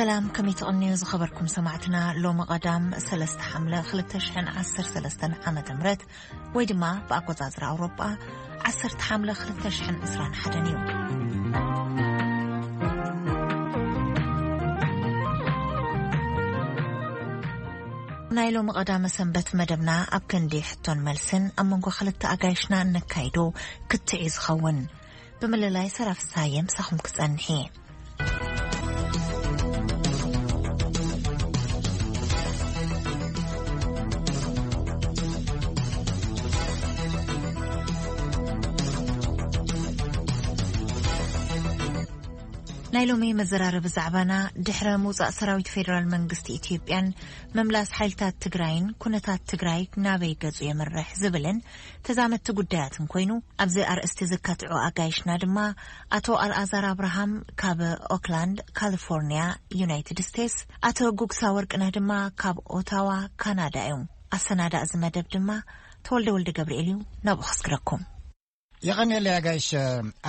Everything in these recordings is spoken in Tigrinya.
ሰላም፣ ከመይ ትቕንዩ ዝኸበርኩም ሰማዕትና? ሎሚ ቀዳም ሰለስተ ሓምለ ክልተ ሽሕን ዓሰርተ ሰለስተን ዓመተ ምህረት፣ ወይ ድማ ብኣቆጻጽራ ኣውሮጳ ዓሰርተ ሓምለ ክልተ ሽሕን ዕስራን ሓደን እዩ። ናይ ሎሚ ቀዳመ ሰንበት መደብና ኣብ ክንዲ ሕቶን መልስን ኣብ መንጎ ክልተ ኣጋይሽና እነካይዶ ክትዕ እዩ ዝኸውን። ብምልላይ ሰራ ፍስሃየ ምሳኹም ክጸንሕ እየ። ናይ ሎሚ መዘራረቢ ዛዕባና፣ ድሕረ ምውጻእ ሰራዊት ፌደራል መንግስቲ ኢትዮጵያን ምምላስ ሓይልታት ትግራይን፣ ኩነታት ትግራይ ናበይ ገጹ የምርሕ ዝብልን ተዛመድቲ ጉዳያትን ኮይኑ፣ ኣብዚ ኣርእስቲ ዝካትዑ ኣጋይሽና ድማ፣ ኣቶ ኣልኣዛር ኣብርሃም ካብ ኦክላንድ ካሊፎርኒያ፣ ዩናይትድ ስቴትስ፣ ኣቶ ጉግሳ ወርቅነህ ድማ ካብ ኦታዋ፣ ካናዳ እዮም። ኣሰናዳ እዚ መደብ ድማ ተወልደ ወልደ ገብርኤል እዩ። ናብኡ ከስግረኩም። የቐንየለይ ኣጋይሽ።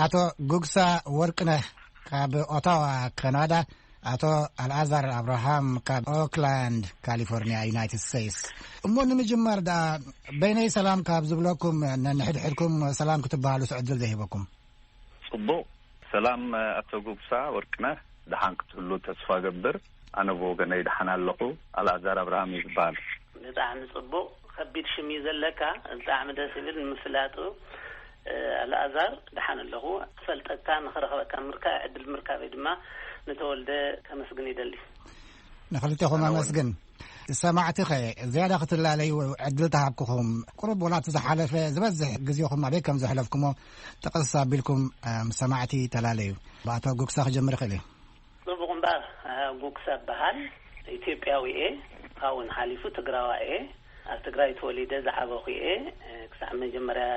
ኣቶ ጉግሳ ወርቅነህ ካብ ኦታዋ፣ ካናዳ፣ ኣቶ ኣልኣዛር ኣብርሃም ካብ ኦክላንድ ካሊፎርኒያ፣ ዩናይትድ ስቴትስ። እሞ ንምጅማር ደኣ፣ በይነይ ሰላም ካብ ዝብለኩም፣ ነንሕድሕድኩም ሰላም ክትበሃሉ ዕድል ዘይህበኩም። ጽቡቕ። ሰላም ኣቶ ጉግሳ ወርቅነህ፣ ደሓን ክትህሉ ተስፋ ገብር። ኣነ ብወገነይ ደሓን ኣለኹ። ኣልኣዛር ኣብርሃም ይበሃል። ብጣዕሚ ጽቡቕ። ከቢድ ሽም እዩ ዘለካ። ብጣዕሚ ደስ ይብል ንምፍላጡ። ኣልኣዛር፣ ደሓን ኣለኹ። ክፈልጠካ፣ ንኽረኽበካ ምርካ ዕድል ምርካበይ ድማ ንተወልደ ከመስግን ይደሊ። ንኽልቴኹም ኣመስግን። ሰማዕትኸ ዝያዳ ክትላለዩ ዕድል ተሃብክኹም፣ ቁሩብ ወላ እቲ ዝሓለፈ ዝበዝሕ ግዜኹም ኣበይ ከም ዘሕለፍኩሞ ጠቐስ ኣቢልኩም፣ እ፣ ምስ ሰማዕቲ ተላለዩ። ብኣቶ ጉግሳ ክጀምር ይኽእል እዩ። ጽቡቕ እምበኣር፣ እ፣ ጉግሳ እበሃል። ኢትዮጵያዊ እየ። ካብኡ ሓሊፉ ትግራዋይ እየ። ኣብ ትግራይ ተወሊደ ዝዓበኹ እየ። እ፣ ክሳዕ መጀመርያ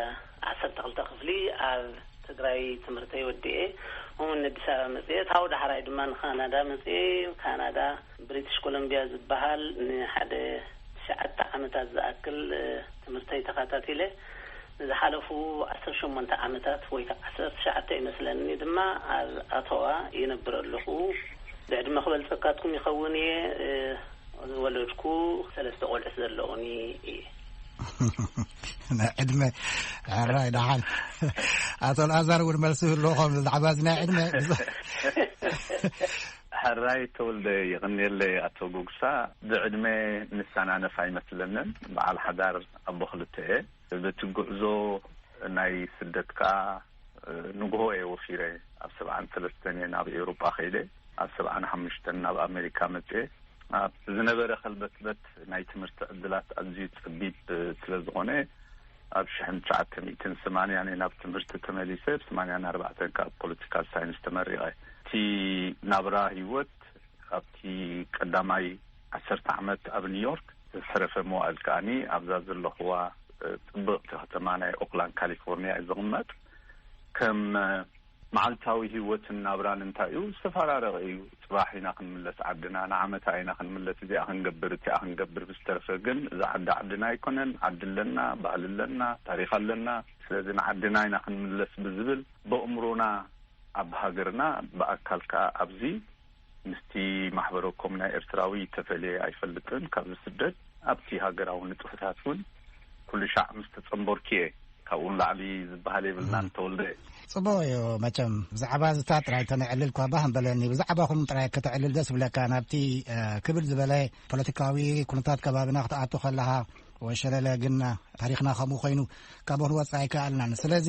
ዓሰርተ ክልተ ክፍሊ ኣብ ትግራይ ትምህርተይ ወዲኤ፣ እውን ኣዲስ ኣበባ መፅኤ፣ ታው ዳሕራይ ድማ ንካናዳ መፅኤ። ካናዳ ብሪቲሽ ኮሎምቢያ ዝበሃል ንሓደ ትሽዓተ ዓመታት ዝኣክል፣ እ፣ ትምህርተይ ተኸታቲለ። ንዝሓለፉ ዓሰርተ ሸሞንተ ዓመታት ወይ ከዓ ዓሰርተ ትሽዓተ ይመስለኒ ድማ ኣብ ኣቶዋ ይነብር ኣለኹ። ብዕድመ ክበልፀካትኩም ይኸውን እየ፣ እ፣ ዝወለድኩ ሰለስተ ቆልዑት ዘለውኒ እየ። ናይ ዕድመ ሕራይ ደሓን። ኣቶ ኣልኣዛር እውን መልሲ ይህልዎ ከም ብዛዕባ እዚ ናይ ዕድመ። ሕራይ ተወልደ፣ ይቕንየለይ ኣቶ ጉግሳ። ብዕድመ ንሰናነፍ ኣይመስለንን። በዓል ሓዳር ኣቦ ክልተ እየ። በቲ ጉዕዞ ናይ ስደት ከኣ፣ ንግሆ እየ ወፊረ። ኣብ ሰብዓን ሰለስተን እየ ናብ ኤውሮጳ ከይደ። ኣብ ሰብዓን ሓሙሽተን ናብ ኣሜሪካ መጽኤ። ኣብ ዝነበረ ከልበትበት ናይ ትምህርቲ ዕድላት ኣዝዩ ጸቢብ ስለ ዝኾነ፣ ኣብ ሽሕን ትሽዓተ ሚእትን ሰማንያን እየ ናብ ትምህርቲ ተመሊሰ። ብ ሰማንያን ኣርባዕተን ካብ ፖለቲካል ሳይንስ ተመሪቐ። እቲ ናብራ ህይወት፣ ካብቲ ቀዳማይ ዓሰርተ ዓመት ኣብ ኒውዮርክ፣ ዝተረፈ መዋእል ከኣኒ ኣብዛ ዘለኹዋ፣ እ፣ ጽብቕቲ ከተማ ናይ ኦክላንድ ካሊፎርኒያ እዩ ዝቕመጥ። ከም፣ እ፣ መዓልታዊ ህይወትን ናብራን እንታይ እዩ? ዝተፈራረቐ እዩ። ጽባሕ ኢና ክንምለስ ዓድና፣ ንዓመታ ኢና ክንምለስ፣ እዚኣ ክንገብር፣ እቲኣ ክንገብር። ብዝተረፈ ግን እዛ ዓዲ ዓድና ኣይኮነን። ዓዲ ኣለና፣ ባህሊ ኣለና፣ ታሪኽ ኣለና። ስለዚ ንዓድና ኢና ክንምለስ ብዝብል በእምሮና ኣብ ሃገርና፣ ብኣካል ከኣ ኣብዚ ምስቲ ማሕበረ ኮም ናይ ኤርትራዊ ተፈልየ ኣይፈልጥን። ካብዚ ስደት ኣብቲ ሃገራዊ ንጥፈታት እውን ኩሉ ሻዕ ምስ ተጸንበርኩ እየ። ካብኡ ንላዕሊ ዝበሃል የብልናን፣ እም። ተወልደ። ጽቡቕ እዩ። መቸም ብዛዕባ ዝታ ጥራይ ተነዕልል እኳ ባህ እምበለኒ፣ ብዛዕባኹም ጥራይ ከተዕልል ደስ ይብለካ። ናብቲ፣ እ፣ ክብል ዝበለ ፖለቲካዊ ኩነታት ከባቢና ክትኣቱ ከለኻ፣ ወሸለለ ግን ታሪኽና ከምኡ ኮይኑ ካብ ክንወጽእ ኣይከኣልናን። ስለዚ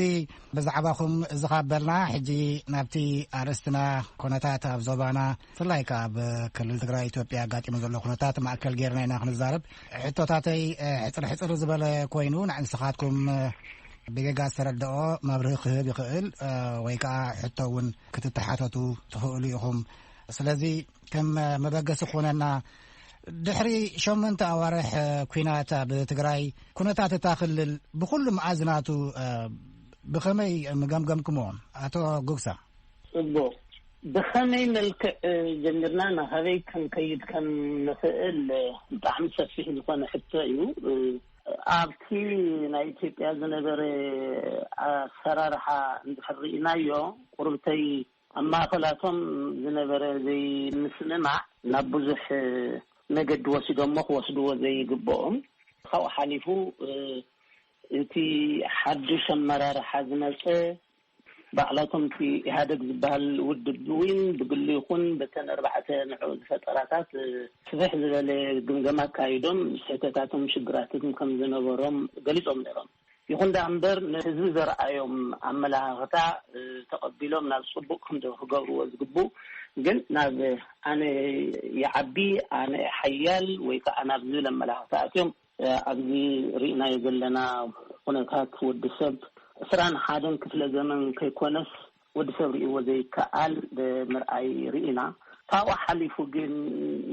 ብዛዕባኹም እዚ ካብ በልና፣ ሕጂ ናብቲ ኣርእስትና፣ ኩነታት ኣብ ዞባና፣ ብፍላይ ከኣ ኣብ ክልል ትግራይ ኢትዮጵያ ኣጋጢሙ ዘሎ ኩነታት ማእከል ጌርና ኢና ክንዛረብ። ሕቶታተይ፣ እ፣ ሕጽር ሕጽር ዝበለ ኮይኑ፣ ንስኻትኩም፣ እ፣ ብጌጋ ዝተረድኦ መብርሂ ክህብ ይኽእል፣ እ፣ ወይ ከኣ ሕቶ እውን ክትተሓተቱ ትኽእሉ ኢኹም። ስለዚ ከም መበገሲ ክኾነና፣ ድሕሪ ሸሞንተ ኣዋርሕ ኲናት ኣብ ትግራይ፣ ኩነታት እታ ክልል ብኹሉ መኣዝናቱ፣ እ፣ ብኸመይ ምገምገምክሞ? ኣቶ ጉግሳ። ጽቡቕ። ብኸመይ መልክዕ ጀሚርና ናበይ ክንከይድ ከም ንኽእል ብጣዕሚ ሰፊሕ ዝኾነ ሕቶ እዩ። ኣብቲ ናይ ኢትዮጵያ ዝነበረ ኣሰራርሓ እንድሕር ርኢናዮ፣ ቁርብተይ ኣብ ማእኸላቶም ዝነበረ ዘይምስምማዕ ናብ ብዙሕ መገዲ ወሲዶሞ ክወስድዎ ዘይግብኦም፣ ካብኡ ሓሊፉ እቲ ሓድሽ ኣመራርሓ ዝመፀ ባዕላቶም እቲ ኢህኣደግ ዝበሃል ውድብ እውን ብግሊ ይኹን በተን ኣርባዕተ ንዑ ዝፈጠራታት ስፍሕ ዝበለ ግምገማ ኣካይዶም ስሕተታቶም ሽግራትን ከም ዝነበሮም ገሊጾም ነይሮም። ይኹን ደኣ እምበር ንህዝቢ ዘርኣዮም ኣመላኻኽታ ተቐቢሎም ናብ ጽቡቕ ክንዲ ክገብርዎ ዝግብኡ ግን ናብ ኣነ ይዓቢ ኣነ ሓያል ወይ ከዓ ናብ ዝብል ኣመላኻኽታ ኣትዮም ኣብዚ ርኢናዮ ዘለና ኩነታት ወዲ ሰብ ዕስራን ሓደን ክፍለ ዘመን ከይኮነስ ወዲ ሰብ ርእይዎ ዘይከኣል ምርኣይ ርኢና። ካብኡ ሓሊፉ ግን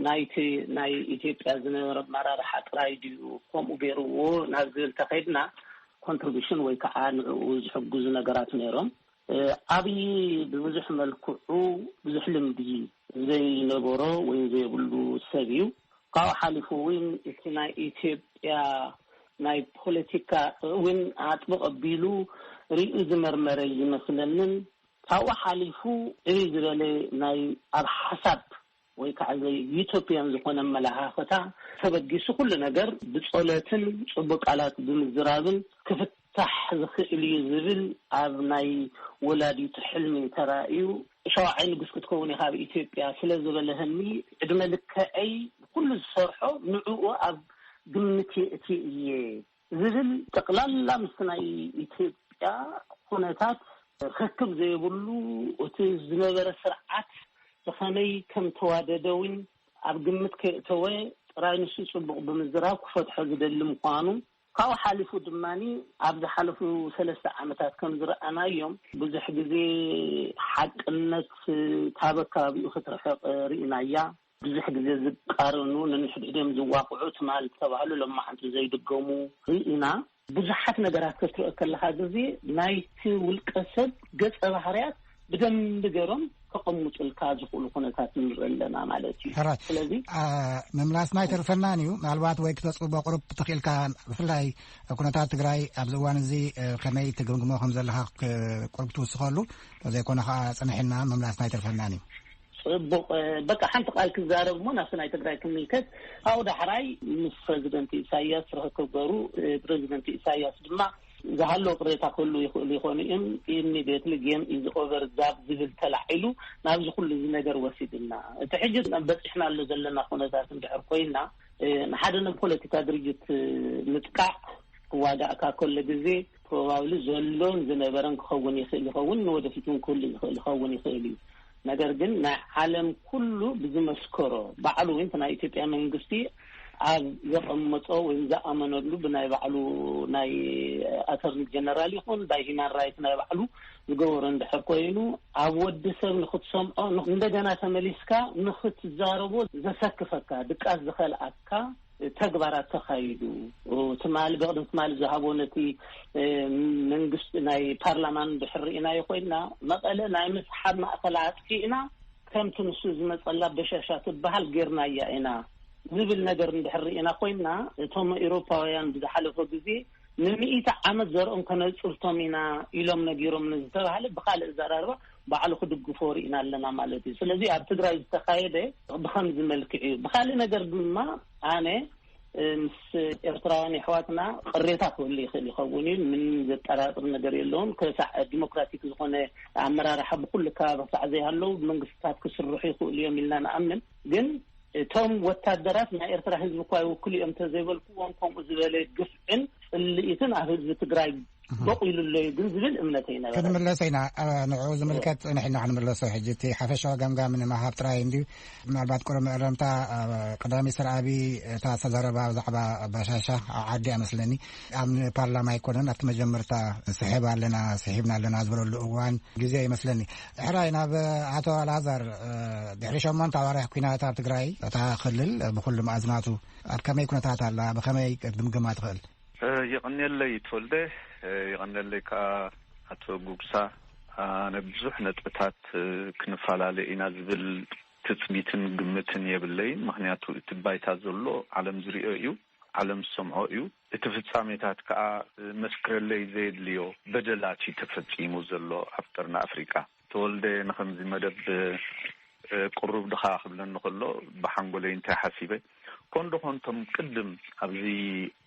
ናይቲ ናይ ኢትዮጵያ ዝነበረ ኣመራርሓ ጥራይ ድዩ ከምኡ ገይርዎ ናብ ዝብል ተኸይድና ኮንትሪቢሽን ወይ ከዓ ንዕኡ ዝሕግዙ ነገራት ነይሮም። ዓብዪ ብብዙሕ መልክዑ ብዙሕ ልምዲ ዘይነበሮ ወይ ዘይብሉ ሰብ እዩ። ካብኡ ሓሊፉ እውን እቲ ናይ ኢትዮጵያ ናይ ፖለቲካ እውን ኣጥብቕ ኣቢሉ ርእዩ ዝመርመረ ይመስለንን ካብኡ ሓሊፉ ዕብይ ዝበለ ናይ ኣብ ሓሳብ ወይ ከዓ ዘይ ዩቶፒያን ዝኾነ ኣመለኻኽታ ተበጊሱ ኩሉ ነገር ብጸሎትን ጽቡቅ ቃላት ብምዝራብን ክፍታሕ ዝኽእል እዩ ዝብል ኣብ ናይ ወላዲቱ ሕልሚ ተራእዩ ሸውዓይ ንጉስ ክትከውን ኢኻ ኣብ ኢትዮጵያ ስለ ዝበለህኒ ዕድመ ልክዐይ ኩሉ ዝሰርሖ ንዕኡ ኣብ ግምት የእትየ እየ ዝብል ጠቕላላ ምስቲ ናይ ኢትዮጵያ ኩነታት ርክብ ዘይብሉ እቲ ዝነበረ ስርዓት ብኸመይ ከም ተዋደደ እውን ኣብ ግምት ከየእተወ ጥራይ ንሱ ጽቡቕ ብምዝራብ ክፈትሖ ዝደሊ ምዃኑ ካብኡ ሓሊፉ ድማ ኣብ ዝሓለፉ ሰለስተ ዓመታት ከም ዝረኣናዮም ብዙሕ ግዜ ሓቅነት ካብ ኣከባቢኡ ክትርሕቕ ርኢናያ። ብዙሕ ግዜ ዝቃረኑ፣ ነንሕድሕዶም ዝዋቕዑ ትማል ዝተባህሉ ሎማዓንቲ ዘይድገሙ ርኢና። ብዙሓት ነገራት ክትርኢ ከለኻ ግዜ ናይቲ ውልቀ ሰብ ገጸ ባህርያት ብደንቢ ገይሮም ከቐምጡልካ ዝኽእሉ ኩነታት ንርኢ ኣለና ማለት እዩ። ሕራይ። ስለዚ ምምላስና ኣይተርፈናን እዩ። ምናልባት ወይ ክተጽብቦ ቁሩብ ተኽኢልካ፣ ብፍላይ ኩነታት ትግራይ ኣብዚ እዋን እዚ ከመይ ትግምግሞ ከም ዘለኻ ቁሩብ ትውስኸሉ፣ ዘይኮነ ከዓ ጽንሕና ምምላስና ኣይተርፈናን እዩ። ጽቡቕ። በቃ ሓንቲ ቃል ክዛረብ እሞ ናብቲ ናይ ትግራይ ክምልከት። ካብኡ ዳሕራይ ምስ ፕረዚደንት ኢሳያስ ርኽክብ ገሩ። ፕረዚደንት ኢሳያስ ድማ ዝሃለወ ቅሬታ ክህሉ ይኽእሉ ይኾኑ እዮም። ኢሚድየትሊ ጌም ኢዝ ኦቨር ዛብ ዝብል ተላዒሉ ናብዚ ኩሉ እዚ ነገር ወሲድና። እቲ ሕጂ በፂሕናሉ ዘለና ኩነታት እንድሕር ኮይና ንሓደ ናይ ፖለቲካ ድርጅት ምጥቃዕ ክዋጋእካ ከሎ ግዜ ፕሮባብሊ ዘሎን ዝነበረን ክኸውን ይኽእል ይኸውን፣ ንወደፊት እውን ክህሉ ዝኽእል ይኸውን ይኽእል እዩ። ነገር ግን ናይ ዓለም ኩሉ ብዝመስከሮ ባዕሉ እውን ናይ ኢትዮጵያ መንግስቲ ኣብ ዘቐመጦ ወይም ዝኣመነሉ ብናይ ባዕሉ ናይ ኣተርኒ ጀነራል ይኹን ናይ ሂማን ራይት ናይ ባዕሉ ዝገበሮ እንድሕር ኮይኑ ኣብ ወዲ ሰብ ንክትሰምዖ እንደገና ተመሊስካ ንክትዛረቦ ዘሰክፈካ ድቃስ ዝኸልኣካ ተግባራት ተኻይዱ። ትማሊ ብቕድሚ ትማሊ ዝሃቦ ነቲ መንግስቲ ናይ ፓርላማን ድሕር ርኢናዮ ኮይንና መቐለ ናይ ምስሓብ ማእኸል ኣጥፊእና ከምቲ ንሱ ዝመፀላ በሻሻ ትበሃል ጌርናያ ኢና ዝብል ነገር እንድሕር ርኢና ኮይንና እቶም ኤውሮፓውያን ብዝሓለፈ ግዜ ንምኢቲ ዓመት ዘርኦም ከነፅርቶም ኢና ኢሎም ነጊሮም ንዝተባሃለ ብካልእ ዘራርባ ባዕሉ ክድግፎ ርኢና ኣለና ማለት እዩ። ስለዚ ኣብ ትግራይ ዝተኻየደ ብከምዚ መልክዕ እዩ። ብካልእ ነገር ድማ ኣነ ምስ ኤርትራውያን የሕዋትና ቅሬታ ክህሉ ይኽእል ይኸውን እዩ። ምን ዘጠራጥር ነገር የለውን። ክሳዕ ዲሞክራቲክ ዝኾነ ኣመራርሓ ብኩሉ ከባቢ ክሳዕ ዘይሃለዉ መንግስታት ክስርሑ ይኽእሉ እዮም ኢልና ንኣምን። ግን እቶም ወታደራት ናይ ኤርትራ ህዝቢ እኳ ይውክሉ እዮም እንተዘይበልክዎም ከምኡ ዝበለ ግፍዕን ጽልኢትን ኣብ ህዝቢ ትግራይ በቑሉ ኣሎ እዩ ግን ዝብል እምነት ኣይነበረ። ክንምለስ ኢና። ንዕኡ ዝምልከት ንሕና ክንምለሶ ሕጂ እቲ ሓፈሻዊ ገምጋም ንምሃብ ጥራይ እንድዩ። ምናልባት ቅሩብ መእረምታ ቀዳሚ ሚኒስተር ኣብይ እታ ዝተዛረባ ብዛዕባ ባሻሻ ኣብ ዓዲ እያ መስለኒ ኣብ ፓርላማ ኣይኮነን ኣብቲ መጀመርታ ስሕብ ኣለና ስሒብና ኣለና ዝበለሉ እዋን ግዜ ይመስለኒ። ሕራይ ናብ ኣቶ ኣልኣዛር ድሕሪ ሸሞንተ ኣዋርሕ ኩናት ኣብ ትግራይ እታ ክልል ብኩሉ መኣዝናቱ ኣብ ከመይ ኩነታት ኣላ ብከመይ ክትግምግማ ትኽእል? የቐንየለይ ተወልደ፣ የቐንየለይ ከዓ ኣቶ ጉግሳ። ኣነ ብዙሕ ነጥብታት ክንፈላለ ኢና ዝብል ትፅቢትን ግምትን የብለይን። ምክንያቱ እቲ ባይታ ዘሎ ዓለም ዝሪኦ እዩ፣ ዓለም ዝሰምዖ እዩ። እቲ ፍፃሜታት ከዓ መስክረለይ ዘየድልዮ በደላት እዩ ተፈፂሙ ዘሎ ኣብ ቀርኒ ኣፍሪቃ። ተወልደ ንኸምዚ መደብ ቁሩብ ድኻ ክብለኒ ከሎ ብሓንጎለይ እንታይ ሓሲበ፣ ኮን ዶ ኮንቶም ቅድም ኣብዚ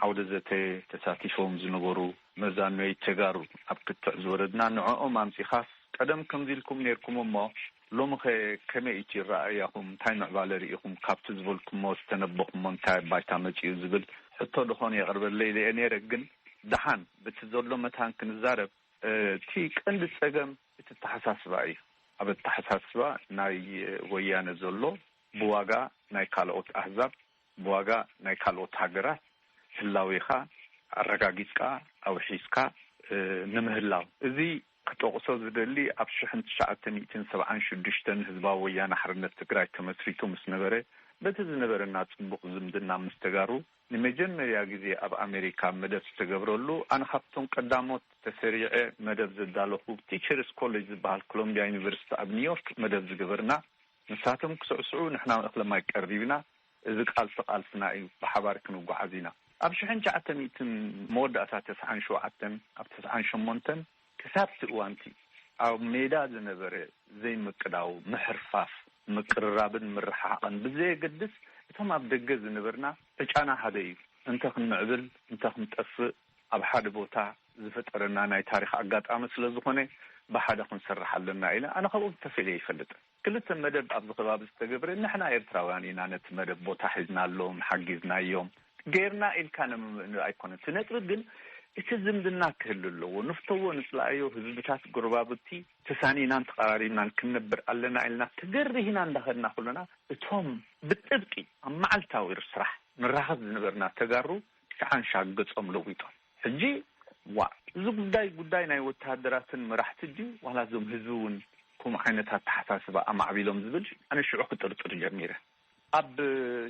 ዓውደ ዘተ ተሳቲፎም ዝነበሩ መዛኖይ ተጋሩ ኣብ ክትዕ ዝወረድና ንዕኦም ኣምጺኻስ ቀደም ከምዚ ኢልኩም ነርኩም እሞ ሎምኸ ከመይ እቲ ረኣያኹም እንታይ ምዕባለ ርኢኹም ካብቲ ዝበልኩሞ ዝተነበኹሞ እንታይ ባይታ መጺኡ ዝብል ሕቶ ዶ ኮን የቕርበለይ ኢለ ነይረ። ግን ደሓን ብቲ ዘሎ መታን ክንዛረብ እቲ ቀንዲ ጸገም እቲ ኣተሓሳስባ እዩ። ኣብ ኣተሓሳስባ ናይ ወያነ ዘሎ ብዋጋ ናይ ካልኦት ኣህዛብ ብዋጋ ናይ ካልኦት ሃገራት ህላዌኻ ኣረጋጊጽካ ኣውሒስካ ንምህላው እዚ ክጠቕሶ ዝደሊ ኣብ ሽሕን ትሽዓተ ሚእትን ሰብዓን ሽዱሽተን ህዝባዊ ወያነ ሓርነት ትግራይ ተመስሪቱ ምስ ነበረ በቲ ዝነበረና ጽቡቕ ዝምድና ምስ ተጋሩ ንመጀመርያ ግዜ ኣብ ኣሜሪካ መደብ ዝተገብረሉ ኣነ ካብቶም ቀዳሞት ተሰሪዐ መደብ ዘዳለኹ ቲቸርስ ኮሌጅ ዝበሃል ኮሎምቢያ ዩኒቨርሲቲ ኣብ ኒውዮርክ መደብ ዝገበርና ንሳቶም ክስዕስዑ ንሕና እኽለ ማይ ቀሪብና እዚ ቃልሲ ቃልስና እዩ ብሓባር ክንጓዓዝ ኢና። ኣብ ሽሕን ትሽዓተ ሚእትን መወዳእታ ተስዓን ሸውዓተን ኣብ ተስዓን ሸሞንተን ክሳብ እቲ እዋንቲ ኣብ ሜዳ ዝነበረ ዘይምቅዳው፣ ምሕርፋፍ፣ ምቅርራብን ምርሕሓቕን ብዘየገድስ እቶም ኣብ ደገ ዝነበርና ዕጫና ሓደ እዩ። እንተ ክንምዕብል እንተ ክንጠፍእ ኣብ ሓደ ቦታ ዝፈጠረና ናይ ታሪኽ ኣጋጣሚ ስለ ዝኾነ ብሓደ ክንሰርሕ ኣለና ኢለ ኣነ ካብኦም ተፈልየ ይፈልጥ። ክልተ መደብ ኣብዚ ከባቢ ዝተገብረ ንሕና ኤርትራውያን ኢና ነቲ መደብ ቦታ ሒዝናሎም ሓጊዝናዮም ገይርና ኢልካ ንምምእን ኣይኮነን እቲ ነጥቢ ግን እቲ ዝምድና ክህሉ ኣለዎ። ንፍተዎ ንፅላእዮ ህዝብታት ጎረባብቲ ተሳኒናን ተቐራሪብናን ክንነብር ኣለና ኢልና ተገሪህና እንዳኸድና ኩለና እቶም ብጥብቂ ኣብ መዓልታዊ ስራሕ ንራኸብ ዝነበርና ተጋሩ ትሽዓን ሻግ ገፆም ለዊጦም ሕጂ ዋ እዚ ጉዳይ ጉዳይ ናይ ወተሃደራትን መራሕቲ ድዩ ዋላ እዞም ህዝቢ እውን ከምኡ ዓይነት ኣተሓሳስባ ኣማዕቢሎም ዝብል ኣነ ሽዑ ክጥርጥር ጀሚረ። ኣብ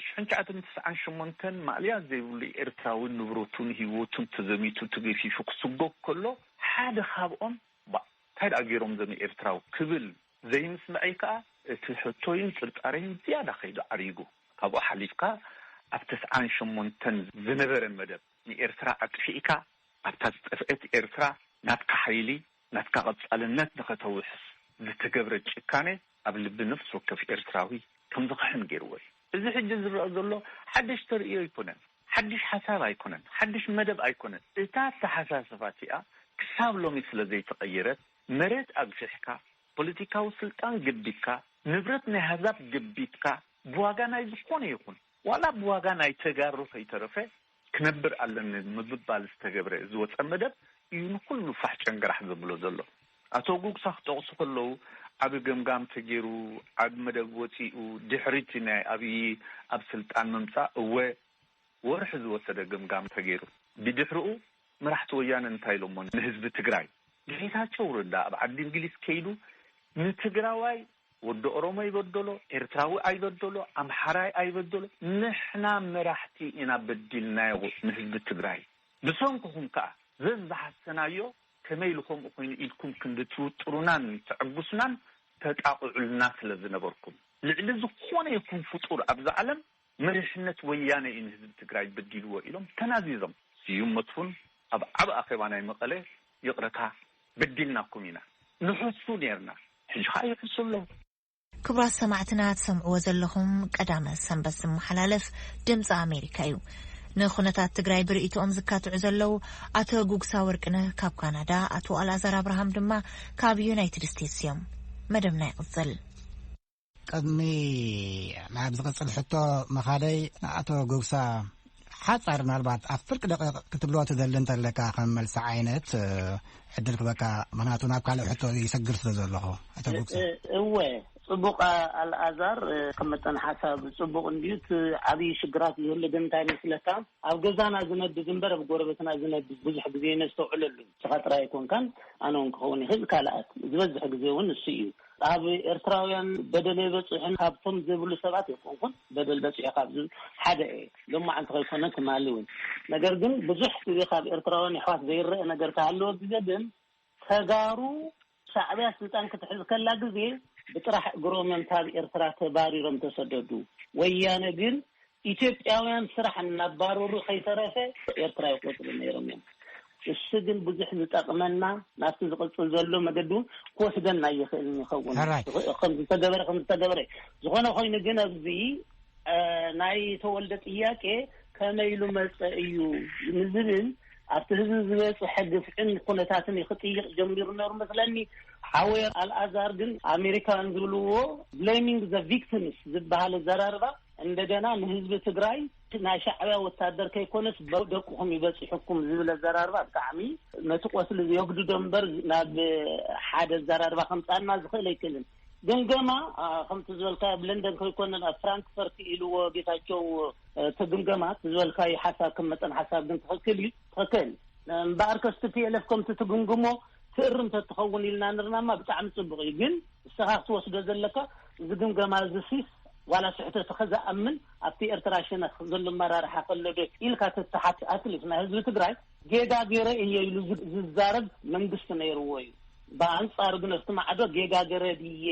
ሽሕን ትሽዓተን ተስዓን ሸሞንተን ማእለያ ዘይብሉ ኤርትራዊ ንብረቱን ህይወቱን ተዘሚቱ ተገፊፉ ክስጎግ ከሎ ሓደ ካብኦም ባ እንታይ ደኣ ገይሮም ዘም ኤርትራዊ ክብል ዘይምስምዐይ ከኣ እቲ ሕቶይን ጥርጣሬን ዝያዳ ከይዱ ዓሪጉ። ካብኡ ሓሊፍካ ኣብ ተስዓን ሸሞንተን ዝነበረ መደብ ንኤርትራ ኣጥፊእካ ኣብታ ዝጠፍአት ኤርትራ ናትካ ሓይሊ ናትካ ቀጻልነት ንኸተውሕስ ዝተገብረ ጭካኔ ኣብ ልቢ ነፍሲ ወከፍ ኤርትራዊ ከም ዝኽሕን ገይርዎ እዩ። እዚ ሕጂ ዝረአ ዘሎ ሓድሽ ተርእዮ ኣይኮነን፣ ሓድሽ ሓሳብ ኣይኮነን፣ ሓድሽ መደብ ኣይኮነን። እታ ኣተሓሳስባ እቲኣ ክሳብ ሎሚ ስለ ዘይተቐየረት መሬት ኣግፊሕካ፣ ፖለቲካዊ ስልጣን ገቢትካ፣ ንብረት ናይ ኣህዛብ ገቢትካ ብዋጋ ናይ ዝኾነ ይኹን ዋላ ብዋጋ ናይ ተጋሩ ከይተረፈ ክነብር ኣለኒ ምብባል ዝተገብረ ዝወፀ መደብ እዩ ንኩሉ ፋሕ ጨንገራሕ ዘብሎ ዘሎ። ኣቶ ጉግሳ ክጠቕሱ ከለዉ ዓቢ ገምጋም ተገይሩ ዓቢ መደብ ወፂኡ ድሕሪቲ ናይ ኣብዪ ኣብ ስልጣን ምምፃእ እወ ወርሒ ዝወሰደ ገምጋም ተገይሩ ብድሕርኡ መራሕቲ ወያነ እንታይ ኢሎሞ ንህዝቢ ትግራይ ጌታቸው ረዳ ኣብ ዓዲ እንግሊዝ ከይዱ ንትግራዋይ ወዲ ኦሮሞ ይበደሎ ኤርትራዊ ኣይበደሎ ኣምሓራይ ኣይበደሎ ንሕና መራሕቲ ኢና በዲልናዮ ንህዝቢ ትግራይ ብሰንክኹም ከዓ ዘዝሓሰናዮ ከመይ ኢሉ ከምኡ ኮይኑ ኢልኩም ክንዲ ትውጥሩናን ተዕጉስናን ተጣቕዑልና ስለ ዝነበርኩም ልዕሊ ዝኾነ ይኹን ፍጡር ኣብዛ ዓለም መሪሕነት ወያነ እዩ ንህዝቢ ትግራይ በዲልዎ ኢሎም ተናዚዞም። ስዩም መስፉን ኣብ ዓቢ ኣኼባ ናይ መቐለ ይቕረታ በዲልናኩም ኢና ንሕሱ ነርና ሕጂ ከዓ ይሕሱ ኣለዉ። ክቡራት ሰማዕትና ትሰምዕዎ ዘለኹም ቀዳመ ሰንበት ዝመሓላለፍ ድምፂ ኣሜሪካ እዩ። ንኩነታት ትግራይ ብርእይትኦም ዝካትዑ ዘለዉ ኣቶ ጉግሳ ወርቅነህ ካብ ካናዳ፣ ኣቶ ኣልኣዛር ኣብርሃም ድማ ካብ ዩናይትድ ስቴትስ እዮም። መደብና ይቕፅል። ቅድሚ ናብ ዝቕፅል ሕቶ መኻደይ ንኣቶ ጉግሳ ሓፃር ምናልባት ኣብ ፍርቂ ደቂቕ ክትብሎ ትደሊ እንተለካ ከም መልሲ ዓይነት ዕድል ክበካ ምክንያቱ ናብ ካልእ ሕቶ ይሰግር ስለ ዘለኹ ኣቶ ጉግሳ። እወ ጽቡቕ ኣልኣዛር ከም መጠን ሓሳብ ጽቡቕ እንድዩ። እቲ ዓብዪ ሽግራት ዝህሉ ግን እንታይ መስለካ ኣብ ገዛና ዝነድድ እምበር ኣብ ጎረቤትና ዝነድድ ብዙሕ ግዜ ነስተውዕለሉ። ንስኻ ጥራይ ኣይኮንካን ኣነ እውን ክኸውን ይኽእል ካልኣት ዝበዝሕ ግዜ እውን እሱ እዩ። ኣብ ኤርትራውያን በደል ኣይበጽሕን ካብቶም ዘይብሉ ሰባት ኣይኮንኩን በደል በጺሑ ካብ ዝብል ሓደ እየ። ሎማዓንቲ ከይኮነ ትማሊ እውን ነገር ግን ብዙሕ ግዜ ካብ ኤርትራውያን የሕዋት ዘይረአ ነገር ተሃለወ ግዜ ግን ተጋሩ ሻዕብያ ስልጣን ክትሕዝ ከላ ግዜ ብጥራሕ እግሮም እዮም ካብ ኤርትራ ተባሪሮም ተሰደዱ። ወያነ ግን ኢትዮጵያውያን ስራሕ እናባረሩ ከይተረፈ ኤርትራ ይቆፅሩ ነይሮም እዮም። እሱ ግን ብዙሕ ዝጠቕመና ናብቲ ዝቕጽል ዘሎ መገዲ እውን ክወስደና ይኽእል ይኸውን። ሕራይ። ከም ዝተገበረ ከም ዝተገበረ ዝኾነ ኮይኑ ግን ኣብዚ ናይ ተወልደ ጥያቄ ከመይ ኢሉ መጸ እዩ ንዝብል ኣብቲ ህዝቢ ዝበጽሐ ግፍዕን ኩነታትን ክጥይቕ ጀሚሩ ነሩ መስለኒ። ሓወይ ኣልኣዛር ግን ኣሜሪካን ዝብልዎ blaming the victims ዝበሃል ኣዘራርባ እንደገና ንህዝቢ ትግራይ ናይ ሻዕብያ ወታደር ከይኮነስ ደቅኹም ይበጽሕኩም ዝብል ኣዘራርባ ብጣዕሚ ነቲ ቆስሊ የጉድዶ እምበር ናብ ሓደ ኣዘራርባ ከምጻና ዝኽእል ኣይክእልን። ግምገማ ከምቲ ዝበልካ ኣብ ለንደን ከይኮነ ኣብ ፍራንክፈርት ኢልዎ ጌታቸው እቲ ግምገማ ዝበልካዩ ሓሳብ ከም መጠን ሓሳብ ግን ትኽክል እዩ። ትኽክል እምበኣር ከስቲ ፒኤልኤፍ ከምቲ ትግምግሞ ትእርም ተትኸውን ኢልና ንርናማ ብጣዕሚ ጽቡቕ እዩ። ግን ንስኻ ክትወስዶ ዘለካ እዚ ግምገማ እዚ ሲስ ዋላ ስሕተት ከዝኣምን ኣብቲ ኤርትራ ሸነኽ ዘሎ መራርሓ ከሎ ዶ ኢልካ ተተሓት ኣትሊስት ናይ ህዝቢ ትግራይ ጌጋ ገይረ እየ ኢሉ ዝዛረብ መንግስቲ ነይርዎ እዩ። ብኣንጻሩ ግን ኣብቲ ማዕዶ ጌጋ ገይረ ድየ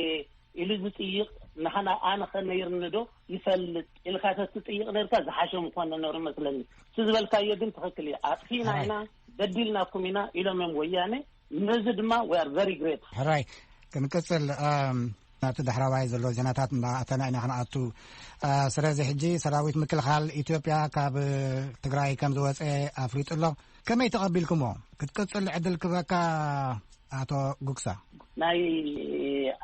ኢሉ ዝጥይቕ ንሓና ኣነ ከነይርኒ ዶ ይፈልጥ ኢልካ ተትጥይቕ ነርካ ዝሓሸ ምኾነ ነሩ መስለኒ። እቲ ዝበልካዮ ግን ትኽክል እዩ። ኣጥፊና ኢና በዲልናኩም ኢና ኢሎም እዮም ወያነ። ነዚ ድማ we are very great። ሕራይ ክንቅጽል ናብቲ ዳሕራዋይ ዘሎ ዜናታት እናኣተና ኢና ክንኣቱ። ስለዚ ሕጂ ሰራዊት ምክልኻል ኢትዮጵያ ካብ ትግራይ ከም ዝወፀ ኣፍሊጡ ኣሎ። ከመይ ተቐቢልኩሞ? ክትቅፅል ዕድል ክበካ ኣቶ ጉግሳ። ናይ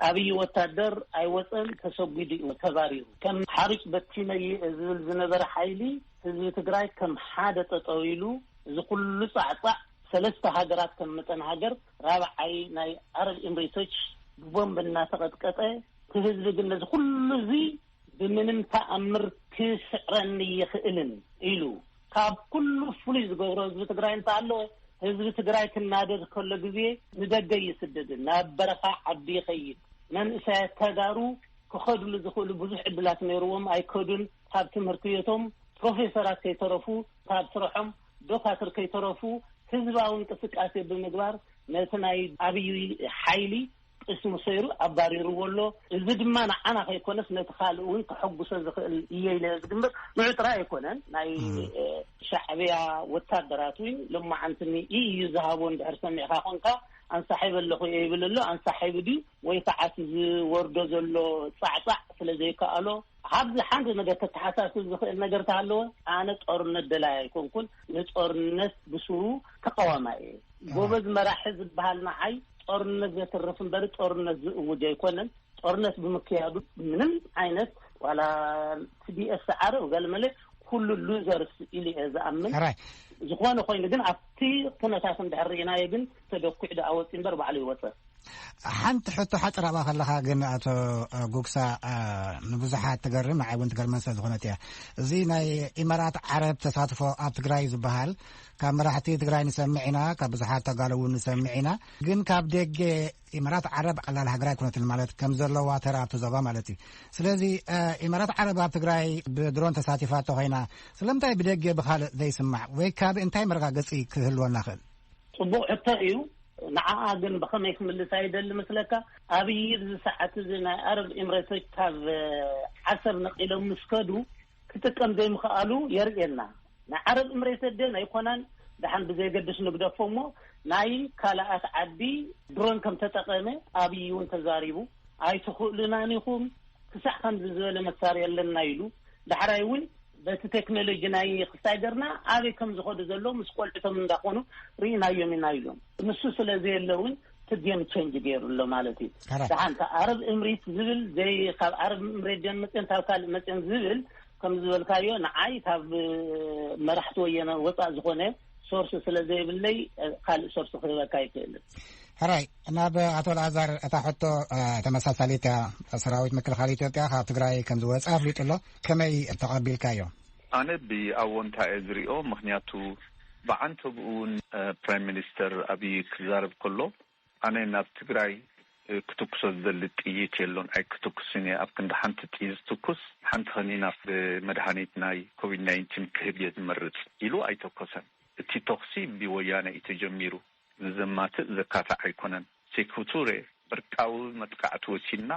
ኣብይ ወታደር ኣይወፀን፣ ተሰጒዱ እዩ፣ ተባሪሩ። ከም ሓሩጭ በቲነይ ዝብል ዝነበረ ሓይሊ ህዝቢ ትግራይ ከም ሓደ ጠጠው ኢሉ እዚ ኩሉ ፃዕፃዕ ሰለስተ ሃገራት ከም መጠን ሃገር ራብዓይ ናይ ዓረብ ኤምሬቶች ብቦምብ እናተቐጥቀጠ እቲ ህዝቢ ግን ነዚ ኩሉ እዚ ብምንም ተኣምር ክስዕረኒ ይኽእልን ኢሉ ካብ ኩሉ ፍሉይ ዝገብሮ ህዝቢ ትግራይ እንተኣለወ ህዝቢ ትግራይ ክናደድ ከሎ ግዜ ንደገ ይስደድን ናብ በረኻ ዓዲ ይኸይድ። መንእሰያት ተጋሩ ክኸድሉ ዝኽእሉ ብዙሕ ዕድላት ነይርዎም ኣይከዱን። ካብ ትምህርቲ ቤቶም ፕሮፌሰራት ከይተረፉ ካብ ስርሖም ዶካትር ከይተረፉ ህዝባዊ እንቅስቃሴ ብምግባር ነቲ ናይ ኣብይ ሓይሊ ቅስሙ ሰይሩ ኣባሪርዎ ኣሎ። እዚ ድማ ንዓና ከይኮነስ ነቲ ካልእ እውን ከሐጉሶ ዝኽእል እየ ኢለ ዝግምት። ንዑ ጥራይ ኣይኮነን ናይ ሻዕብያ ወታደራት እውን ሎማዓንቲ ኢዩ ዝሃቦ እንድሕር ሰሚዕካ ኮንካ ኣንሳሒብ ኣለኹ እየ ይብል ኣሎ። ኣንሳሒብ ድዩ ወይ ከዓ እቲ ዝወርዶ ዘሎ ፃዕፃዕ ስለ ዘይከኣሎ ኣብዚ ሓንቲ ነገር ከተተሓሳስብ ዝኽእል ነገር ተሃለወ ኣነ ጦርነት ደላይ ኣይኮንኩን። ንጦርነት ብስሩ ተቃዋማይ እየ። ጎበዝ መራሒ ዝበሃል ንዓይ ጦርነት ዘትርፍ እምበር ጦርነት ዝእውጅ ኣይኮነን። ጦርነት ብምክያዱ ምንም ዓይነት ዋላ ቲዲኤፍ ዓረብ ገለመለ ኩሉ ሉዘርስ ኢሉ እየ ዝኣምን። ሕራይ ዝኾነ ኮይኑ ግን ኣብቲ ኩነታት እንድሕር ርኢናዮ ግን ተደኩዕ ደኣ ወፂ እምበር ባዕሉ ይወፀ። ሓንቲ ሕቶ ሓፅር ኣብኣ ከለኻ ግን ኣቶ ጉግሳ ንብዙሓት ትገርም ንዓይ እውን ትገርመን ስለ ዝኾነት እያ። እዚ ናይ ኢማራት ዓረብ ተሳትፎ ኣብ ትግራይ ዝበሃል ካብ መራሕቲ ትግራይ ንሰምዕ ኢና፣ ካብ ብዙሓት ተጋሩ እውን ንሰምዕ ኢና። ግን ካብ ደገ ኢማራት ዓረብ ቀላል ሃገር ኣይኮነትን ማለት ከም ዘለዋ ተራ ኣብቲ ዞባ ማለት እዩ። ስለዚ ኢማራት ዓረብ ኣብ ትግራይ ብድሮን ተሳቲፋ እንተኾይና ስለምንታይ ብደገ ብኻልእ ዘይስማዕ ወይ ካብ እንታይ መረጋገፂ ክህልወና ክእል? ፅቡቕ ሕቶ እዩ። ንዓኣ ግን ብኸመይ ክምልሳ ይደሊ መስለካ? ኣብይ ኣብዚ ሰዓት እዚ ናይ ኣረብ ኤምሬቶች ካብ ዓሰብ ነቒሎም ምስ ከዱ ክጥቀም ዘይምኽኣሉ የርእየና። ናይ ዓረብ ኤምሬት ደን ኣይኮናን ደሓን ብዘየገድስ ንግደፎ እሞ ናይ ካልኣት ዓዲ ድሮን ከም ተጠቐመ ኣብይ እውን ተዛሪቡ ኣይትኽእሉናን ኢኹም ክሳዕ ከምዚ ዝበለ መሳርያ ኣለና ኢሉ ዳሕራይ እውን በቲ ቴክኖሎጂ ናይ ክስታይ ገርና ኣበይ ከም ዝኸዱ ዘለዉ ምስ ቆልዕቶም እንዳኾኑ ርኢናዮም ኢና ኢሎም። ንሱ ስለ ዘየለ እውን እቲ ጌም ቸንጅ ገይሩ ኣሎ ማለት እዩ። ሕራይ ደሓን ካብ ዓረብ እምሪት ዝብል ዘይ ካብ ዓረብ እምሬት ደን መፅን ካብ ካልእ መፅን ዝብል ከም ዝበልካዮ ንዓይ ካብ መራሕቲ ወየነ ወፃእ ዝኾነ ሶርስ ስለ ዘይብለይ ካልእ ሶርስ ክህበካ ኣይክእልን። ሕራይ ናብ ኣቶ ኣልኣዛር እታ ሕቶ ተመሳሳሊት እያ። ሰራዊት ምክልኻል ኢትዮጵያ ካብ ትግራይ ከም ዝወፀ ኣፍሊጡ ኣሎ። ከመይ ተቐቢልካዮ? ኣነ ብኣዎንታ እየ ዝሪኦ። ምኽንያቱ ብዓንተብኡ እውን ፕራይም ሚኒስተር ኣብይ ክዛረብ ከሎ ኣነ ናብ ትግራይ ክትኩሶ ዝደሊ ጥይት የሎን ኣይክትኩስን እየ። ኣብ ክንዲ ሓንቲ ጥይት ዝትኩስ ሓንቲ ከኒና ብመድሃኒት ናይ ኮቪድ ናይንቲን ክህብ እየ ዝመርፅ ኢሉ ኣይተኮሰን። እቲ ተኹሲ ብወያነ እዩ ተጀሚሩ። ንዘማትእ ዘካትዕ ኣይኮነን። ሴኩቱሬ ዕርቃዊ መጥቃዕቲ ወሲድና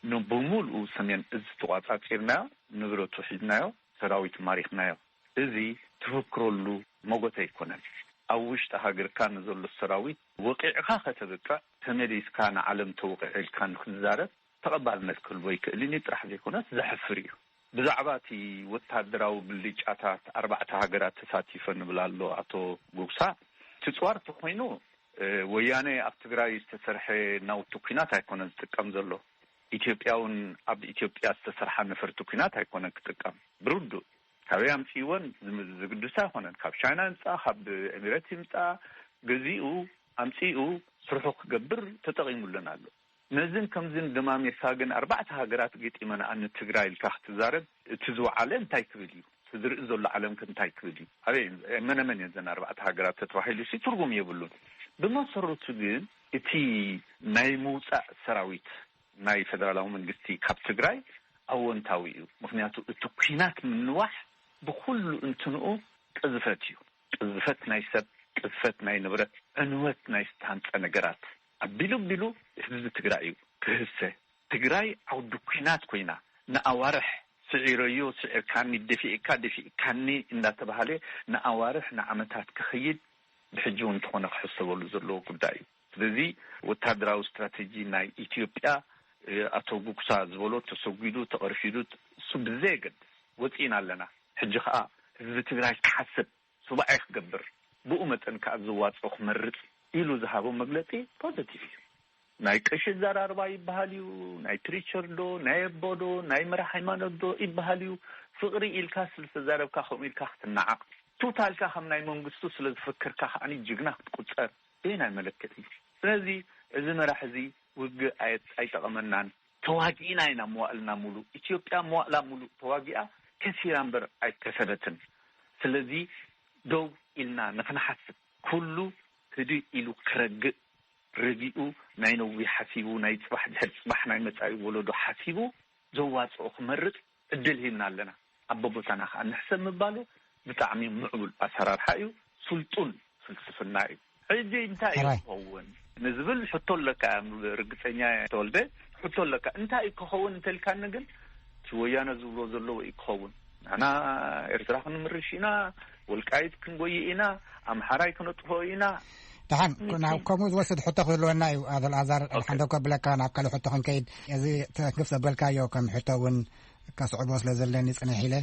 ንብሙሉኡ ሰሜን እዝ ተቋጻጺርናዮ፣ ንብረቱ ሒዝናዮ፣ ሰራዊት ማሪኽናዮ። እዚ ትፍክረሉ መጎተ ኣይኮነን። ኣብ ውሽጢ ሃገርካ ንዘሎ ሰራዊት ወቂዕካ ከተብቅዕ፣ ተመሊስካ ንዓለም ተወቂዐ ኢልካ ንክትዛረብ ተቐባልነት ክህልዎ ይክእልን እዩ ጥራሕ ዘይኮነስ ዘሕፍር እዩ። ብዛዕባ እቲ ወታደራዊ ብልጫታት ኣርባዕተ ሃገራት ተሳቲፈ ንብል ኣሎ ኣቶ ጉግሳ። እቲ ጽዋር ተኮይኑ፣ እ፣ ወያነ ኣብ ትግራይ ዝተሰርሐ ናውቲ ኩናት ኣይኮነን ዝጥቀም ዘሎ። ኢትዮጵያ እውን ኣብ ኢትዮጵያ ዝተሰርሓ ነፈርቲ ኩናት ኣይኮነን ክጥቀም። ብርዱእ ካበይ ኣምፅእወን ዝም-፣ ዝግድስ ኣይኮነን። ካብ ቻይና ይምፃ፣ ካብ ኤሚሬት ይምፃ፣ ገዚኡ ኣምፂኡ ስርሑ ክገብር ተጠቒሙለን ኣሎ። ነዝን ከምዝን ደማሚርካ ግን ኣርባዕተ ሃገራት ገጢመን ኣነ ትግራይ ኢልካ ክትዛረብ እቲ ዝወዓለ እንታይ ክብል እዩ? እቲ ዝርኢ ዘሎ ዓለም ከ እንታይ ክብል እዩ? ኣበይ መነመን እየን ዘን ኣርባዕተ ሃገራት ተተባሂሉ ሲ ትርጉም የብሉን። ብመሰረቱ ግን እቲ ናይ ምውፃእ ሰራዊት ናይ ፌደራላዊ መንግስቲ ካብ ትግራይ ኣወንታዊ እዩ። ምክንያቱ እቲ ኩናት ምንዋሕ ብኩሉ እንትንኡ ቅዝፈት እዩ። ቅዝፈት ናይ ሰብ፣ ቅዝፈት ናይ ንብረት፣ ዕንወት ናይ ዝተሃንፀ ነገራት ኣቢሉ ኣቢሉ ህዝቢ ትግራይ እዩ ክህሰ። ትግራይ ዓውዲ ኩናት ኮይና ንኣዋርሕ ስዒረዮ ስዒርካኒ፣ ደፊእካ ደፊእካኒ እንዳተባሃለ ንኣዋርሕ ንዓመታት ክኸይድ ብሕጂ እውን እንተኾነ ክሕሰበሉ ዘለዎ ጉዳይ እዩ። ስለዚ ወታደራዊ ስትራቴጂ ናይ ኢትዮጵያ፣ እ፣ ኣቶ ጉግሳ ዝበሎ ተሰጒዱ ተቐርፊዱ እሱ ብዘየገድስ ወፂእና ኣለና። ሕጂ ከዓ ህዝቢ ትግራይ ክሓስብ ሱባኤ ክገብር ብኡ መጠን ከዓ ዝዋፅኦ ክመርፅ ኢሉ ዝሃቦ መግለፂ ፖዘቲቭ እዩ። ናይ ቀሺ ዘራርባ ይበሃል እዩ፣ ናይ ፕሪቸር ዶ ናይ ኣቦ ዶ ናይ መራሕ ሃይማኖት ዶ ይበሃል እዩ። ፍቕሪ ኢልካ ስለዝተዛረብካ ከምኡ ኢልካ ክትነዓቕ፣ ቱታ ኢልካ ከም ናይ መንግስቱ ስለዝፈከርካ ከዓኒ ጅግና ክትቁፀር በየናይ መለክዒ እዩ? ስለዚ እዚ መራሕ እዚ ውግእ ኣየት-፣ ኣይጠቐመናን። ተዋጊእና ኢና መዋእልና ሙሉእ። ኢትዮጵያ መዋእላ ሙሉእ ተዋጊኣ ከሲራ እምበር ኣይከሰበትን። ስለዚ ደው ኢልና ንክንሓስብ፣ ኩሉ ህድእ ኢሉ ክረግእ፣ ረጊኡ ናይ ነዊሕ ሓሲቡ፣ ናይ ጽባሕ ድሕሪ ጽባሕ ናይ መጻኢ ወለዶ ሓሲቡ ዘዋጽኦ ክመርጽ ዕድል ሂብና ኣለና። ኣብ ቦታና ከኣ ንሕሰብ ምባሉ ብጣዕሚ ምዕቡል ኣሰራርሓ እዩ። ስልጡን ፍልስፍና እዩ። ሕጂ እንታይ እዩ ሕራይ። ክኸውን ንዝብል ሕቶ ኣለካ። ርግጸኛ ተወልደ ሕቶ ኣለካ። እንታይ እዩ ክኸውን እንተልካኒ ግን እቲ ወያነ ዝብሎ ዘሎ ወይ ክኸውን ንሕና ኤርትራ ክንምርሽ ኢና፣ ወልቃይት ክንጎይ ኢና፣ ኣምሓራይ ክነጥፍኦ ኢና። ደሓን፣ ን-፣ ናብ ከምኡ ዝወስድ ሕቶ ክህልወና እዩ። ኣቶ ኣልኣዛር፣ ኦኬ። ሓንደ ከብለካ ናብ ካልእ ሕቶ ክንከይድ፣ እዚ ተክፍ ዘበልካዮ ከም ሕቶ እውን ከስዕቦ ስለ ዘለኒ ጽንሕ ኢለ።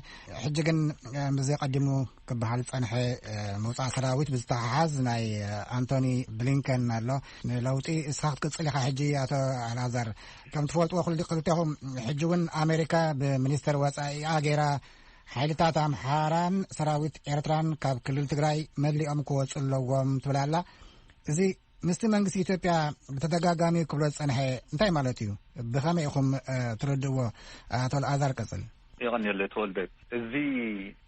ሕጂ ግን፣ እ፣ ምስዚ ቀዲሙ ክበሃል ዝጸንሐ፣ እ፣ ምውጻእ ሰራዊት ብዝተሓሓዝ ናይ፣ እ፣ ኣንቶኒ ብሊንከን ኣሎ። ንለውጢ እስኻ ክትቅጽል ኢኻ ሕጂ ኣቶ ኣልኣዛር። ከም ትፈልጥዎ ክል-፣ ክልቴኹም ሕጂ እውን ኣሜሪካ ብሚኒስተር ወጻኢኣ ገይራ ሓይልታት ኣምሓራን ሰራዊት ኤርትራን ካብ ክልል ትግራይ መሊኦም ክወጹ ኣለዎም ትብል ኣላ። እዚ ምስቲ መንግስቲ ኢትዮጵያ ብተደጋጋሚ ክብሎ ዝጸንሐ እንታይ ማለት እዩ? ብኸመይ ኢኹም፣ እ፣ ትረድእዎ? ኣቶ ኣልኣዛር ቀጽል። የቐንየለ ተወልደ። እዚ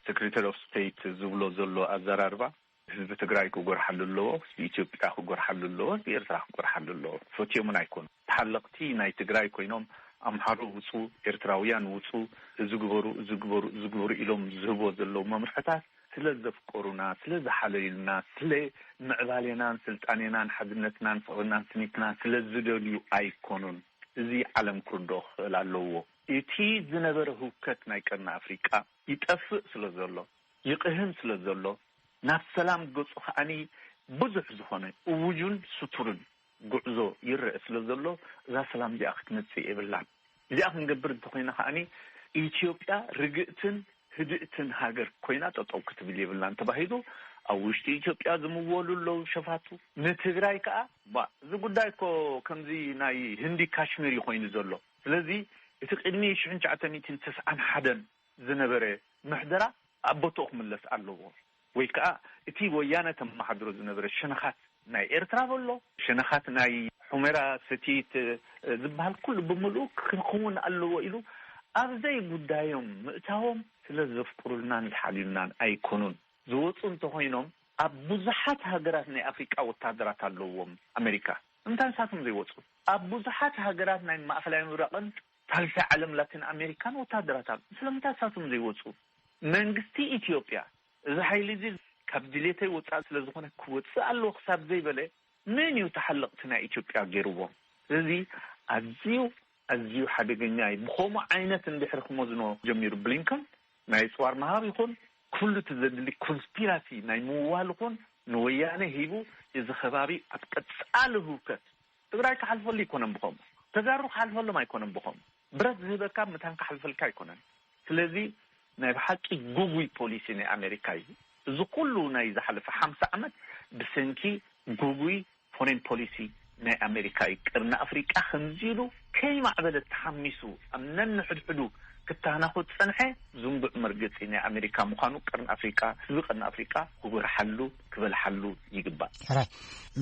ሴክሬታሪ ኦፍ ስቴት ዝብሎ ዘሎ ኣዘራርባ ህዝቢ ትግራይ ክጎርሓሉ ኣለዎ፣ ህዝቢ ኢትዮጵያ ክጎርሓሉ ኣለዎ፣ ህዝቢ ኤርትራ ክጎርሓሉ ኣለዎ። ፈትዮምን ኣይኮኑ። ተሓለቕቲ ናይ ትግራይ ኮይኖም ኣምሓሩ ውፁ፣ ኤርትራውያን ውፁ፣ እዚ ግበሩ፣ እዚ ግበሩ፣ እዚ ግበሩ ኢሎም ዝህቦ ዘለዉ መምርሕታት ስለ ዘፍቀሩና፣ ስለ ዝሓለዩልና፣ ስለ ምዕባሌናን ስልጣኔናን ሓድነትናን ፍቕርናን ስኒትናን ስለ ዝደልዩ ኣይኮኑን። እዚ ዓለም ክርድኦ ክኽእል ኣለዎ። እቲ ዝነበረ ህውከት ናይ ቀርኒ ኣፍሪቃ ይጠፍእ ስለ ዘሎ፣ ይቕህም ስለ ዘሎ፣ ናብ ሰላም ገጹ ከዓኒ ብዙሕ ዝኾነ እውጁን ስቱርን ጉዕዞ ይረአ ስለ ዘሎ፣ እዛ ሰላም እዚኣ ክትመጽእ የብላን። እዚኣ ክንገብር እንተኾይና ከዓኒ ኢትዮጵያ ርግእትን ህድእትን ሃገር ኮይና ጠጠው ክትብል የብላን ተባሂሉ ኣብ ውሽጢ ኢትዮጵያ ዝምወሉ ኣለዉ ሸፋቱ። ንትግራይ ከኣ፣ ባ፣ እዚ ጉዳይ እኮ ከምዚ ናይ ህንዲ ካሽሚር እዩ ኮይኑ ዘሎ። ስለዚ እቲ ቅድሚ ሽሕን ትሽዓተ ሚእትን ተስዓን ሓደን ዝነበረ ምሕደራ ኣብ ቦትኡ ክምለስ ኣለዎ። ወይ ከኣ እቲ ወያነ ተመሓድሮ ዝነበረ ሸነኻት ናይ ኤርትራ በሎ፣ ሸነኻት ናይ ሑመራ ሰቲት፣ እ፣ ዝበሃል ኩሉ ብምሉኡ ክኸውን ኣለዎ ኢሉ ኣብ ዘይጉዳዮም ምእታዎም ስለ ዘፍቅሩልናን ዝሓልዩልናን ኣይኮኑን። ዝወጹ እንተኾይኖም ኣብ ብዙሓት ሃገራት ናይ ኣፍሪቃ ወታደራት ኣለዎም ኣሜሪካ። እንታይ ንሳቶም ዘይወጹ? ኣብ ብዙሓት ሃገራት ናይ ማእከላይ ምብራቕን ሳልሳይ ዓለም ላቲን ኣሜሪካን ወታደራት ኣሎ። ስለምንታይ ንሳቶም ዘይወጹ? መንግስቲ ኢትዮጵያ እዚ ሓይሊ እዚ ካብ ድሌተይ ወጻኢ ስለ ዝኾነ ክወጽእ ኣለዎ ክሳብ ዘይበለ መን እዩ ተሓለቕቲ ናይ ኢትዮጵያ ገይርዎም? ስለዚ ኣዝዩ፣ ኣዝዩ ሓደገኛ እዩ። ብኸምኡ ዓይነት እንድሕሪ ክመዝኖ ጀሚሩ ብሊንከን ናይ ጽዋር ምሃብ ይኹን ኩሉ እቲ ዘድሊ ኮንስፒራሲ ናይ ምውዋል ይኹን ንወያነ ሂቡ፣ እዚ ከባቢ ኣብ ቀጻሊ ህውከት፣ ትግራይ ክሓልፈሉ ኣይኮነን ብኸምኡ፣ ተጋሩ ክሓልፈሎም ኣይኮነን ብኸምኡ፣ ብረት ዝህበካ መታን ክሓልፈልካ ኣይኮነን። ስለዚ ናይ ብሓቂ ጉጉይ ፖሊሲ ናይ ኣሜሪካ እዩ። እዚ ኩሉ ናይ ዝሓለፈ ሓምሳ ዓመት ብሰንኪ ጉጉይ ፎሬን ፖሊሲ ናይ ኣሜሪካ እዩ። ቅርኒ ኣፍሪቃ ከምዚ ኢሉ ከይማዕበለ ተሓሚሱ ኣብ ነንሕድሕዱ ክተናኾት ዝጸንሐ ዝንቡዕ መርገጺ ናይ ኣሜሪካ ምዃኑ ቅርኒ ኣፍሪቃ፣ ህዝቢ ቅርኒ ኣፍሪቃ ክጉርሓሉ፣ ክበልሓሉ ይግባእ። ሕራይ፣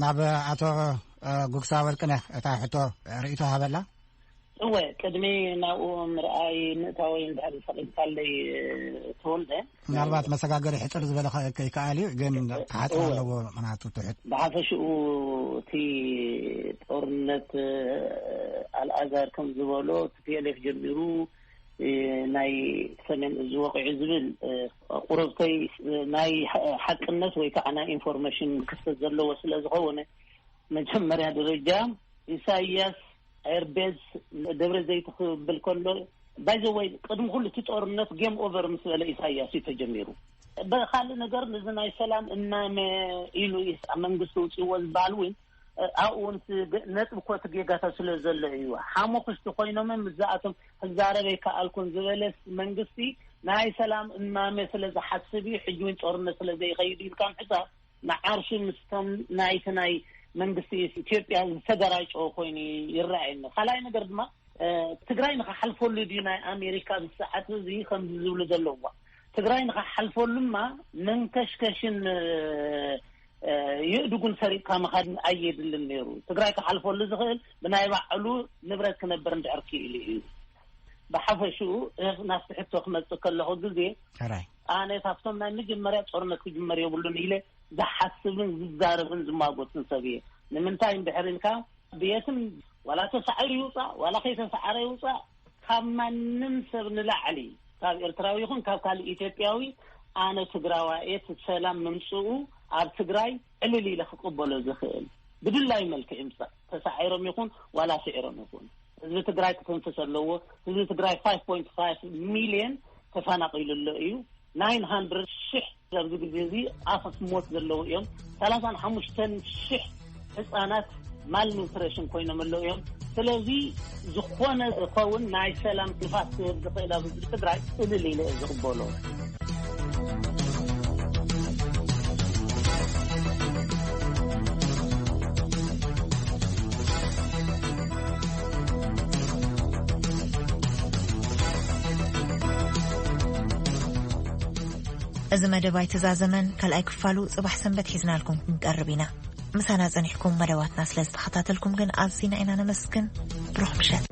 ናብ ኣቶ፣ እ፣ ጉግሳ ወርቅነህ እታ ሕቶ ርእይቶ ሃበላ። እወ፣ ቅድሚ ናብኡ ምርኣይ ምእታወይ እንድሕር ፈቒድካለይ፣ ተወልደ። ምናልባት መሰጋገሪ ሕጽር ዝበለ ከ-፣ ከይከኣል እዩ፣ ግን ክሓጽር እወ። ኣለዎ፣ ምኽንያቱ ትሑት። ብሓፈሽኡ እቲ ጦርነት፣ ኣልኣዛር ከም ዝበሎ፣ ቲ ፒ ኤል ኤፍ ጀሚሩ፣ ናይ ሰሜን እዚ ወቂዑ ዝብል፣ ቁረብተይ ናይ ሓቅነት ወይ ከዓ ናይ ኢንፎርሜሽን ክፍተት ዘለዎ ስለ ዝኸውን፣ መጀመርያ ደረጃ ኢሳያስ ኤርቤዝ ደብረ ዘይት ክብል ከሎ፣ ባይ ዘ ወይ፣ ቅድሚ ኩሉ እቲ ጦርነት ጌም ኦቨር ምስ በለ ኢሳያስ እዩ ተጀሚሩ። ብኻልእ ነገር፣ ነዚ ናይ ሰላም እማመ ኢሉ ኢስ-፣ መንግስቲ ውፅዎ ዝበሃል እውን፣ ኣብኡ እውን እቲ ገ-፣ ነጥቢ ኮቲ ጌጋታት ስለ ዘሎ እዩ። ሓሙኽሽቲ ኮይኖም ምስዛኣቶም ክዛረብ ኣይከኣልኩን ዝበለ መንግስቲ ናይ ሰላም እማመ ስለ ዝሓስብ እዩ። ሕጂ እውን ጦርነት ስለ ዘይኸይድ ኢልካ ምሕሳብ ንዓርሹ ምስቶም ናይቲ ናይ መንግስቲ ኢትዮጵያ ዝተገራጨወ ኮይኑ ይረኣየኒ። ካልኣይ ነገር ድማ፣ እ፣ ትግራይ ንኽሓልፈሉ ድዩ ናይ ኣሜሪካ ብሰዓት እዚ ከምዚ ዝብሉ ዘለዋ? ትግራይ ንኽሓልፈሉማ መንከሽከሽን፣ እ፣ እ፣ የእድጉን ሰሪቕካ ምኻድ ኣየድልን ነይሩ። ትግራይ ክሓልፈሉ ዝኽእል ብናይ ባዕሉ ንብረት ክነብር እንድሕር ክኢሉ እዩ። ብሓፈሽኡ፣ እ፣ ናብቲ ሕቶ ክመጽእ ከለኹ ግዜ፣ ሕራይ። ኣነ ካብቶም ናይ መጀመርያ ጦርነት ክጅመር የብሉን ኢለ ዝሓስብን ዝዛረብን ዝማጎትን ሰብ እየ። ንምንታይ እንድሕር ኢልካ፣ ብየትም ዋላ ተሳዒሩ ይውፃእ ዋላ ከይተሳዓረ ይውፃእ፣ ካብ ማንም ሰብ ንላዕሊ፣ ካብ ኤርትራዊ ይኹን ካብ ካልእ ኢትዮጵያዊ፣ ኣነ ትግራዋይ እየ። እቲ ሰላም ምምፅኡ ኣብ ትግራይ ዕልል ኢለ ክቅበሎ ዝኽእል፣ ብድላዩ መልክዕ ይምፃእ፣ ተሳዒሮም ይኹን ዋላ ስዒሮም ይኹን፣ ህዝቢ ትግራይ ክትንፍስ ኣለዎ። ህዝቢ ትግራይ ፋይቭ ፖይንት ፋይቭ ሚልዮን ተፈናቒሉ ኣሎ እዩ። ናይን ሃንድረድ ሽሕ ኣብዚ ግዜ እዚ ኣፈፍ ሞት ዘለዉ እዮም። ሰላሳን ሓሙሽተን ሽሕ ህፃናት ማልኑትሪሽን ኮይኖም ኣለዉ እዮም። ስለዚ ዝኾነ ዝኸውን ናይ ሰላም ንፋስ ክህብ ዝኽእል ኣብ ህዝቢ ትግራይ እልል ኢለ እየ ዝቕበሎ። እዚ መደብ ኣይተዛዘመን፣ ካልኣይ ክፋሉ ጽባሕ ሰንበት ሒዝናልኩም ክንቀርብ ኢና። ምሳና ጸኒሕኩም መደባትና ስለ ዝተኸታተልኩም ግን ኣዚና ኢና ነመስግን። ብሩኽ ምሸት።